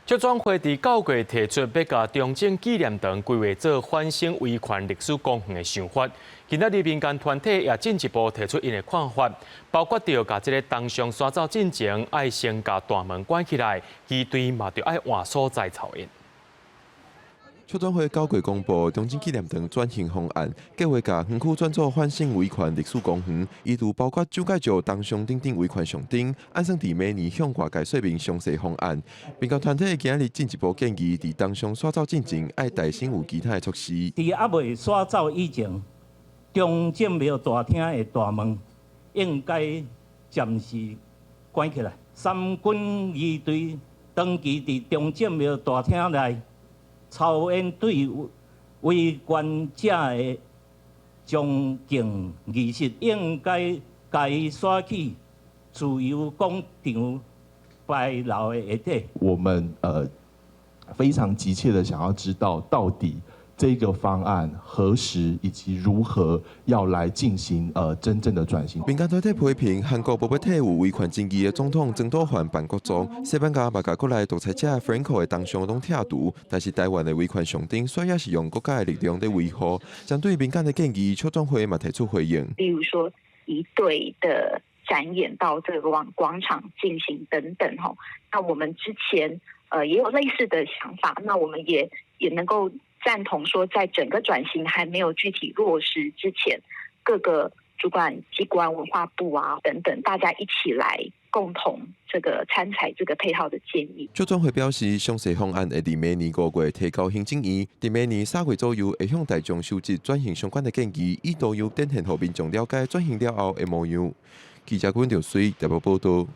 促轉會佇9月提出欲共中正紀念堂規劃做反省維權歷史公園的想法，今仔日民間團體也進一步提出𪜶的看法，包括著共這个東上徙走進前，愛先共大門關起來，機隊嘛著愛換所在操演。促轉會9月公布中正紀念堂轉型方案，計劃共園區轉做反省維權歷史公園，意圖包括蔣介石銅像等等維權象徵，按算佇明年向外界說明詳細方案。民間團體今日進一步建議，佇銅像徙走進前，愛代先有其他的措施。佇猶未徙走以前，中正廟大廳的大門應該暫時關起來。三軍儀隊長期佇中正廟大廳內操演對維權者的崇敬儀式，應該共伊徙去自由廣場牌樓的下底。我們非常急切的想要知道，到底這個方案何時以及如何要來進行真正的轉型。民間團體批評韓國無欲替有維權爭議的總統全斗煥辦國葬，西班牙嘛共國內獨裁者 Franco 的銅像攏拆除，但是台灣的維權象徵，煞猶是用國家的力量咧維護。針對民間的建議，促轉會嘛提出回應。例如說，儀隊的展演到這個廣場進行等等，吼，那我們之前也有類似的想法，那我們也能夠贊同說，在整個轉型還沒有具體落實之前，各個主管機關、文化部啊等等，大家一起來共同這個參採這個配套的建議。促轉會表示，詳細方案會佇明年5月提交行政院，佇明年3月左右會向大眾收集轉型相關的建議，以圖有展現予民眾了解轉型了後的模樣。記者阮兆水特別報道。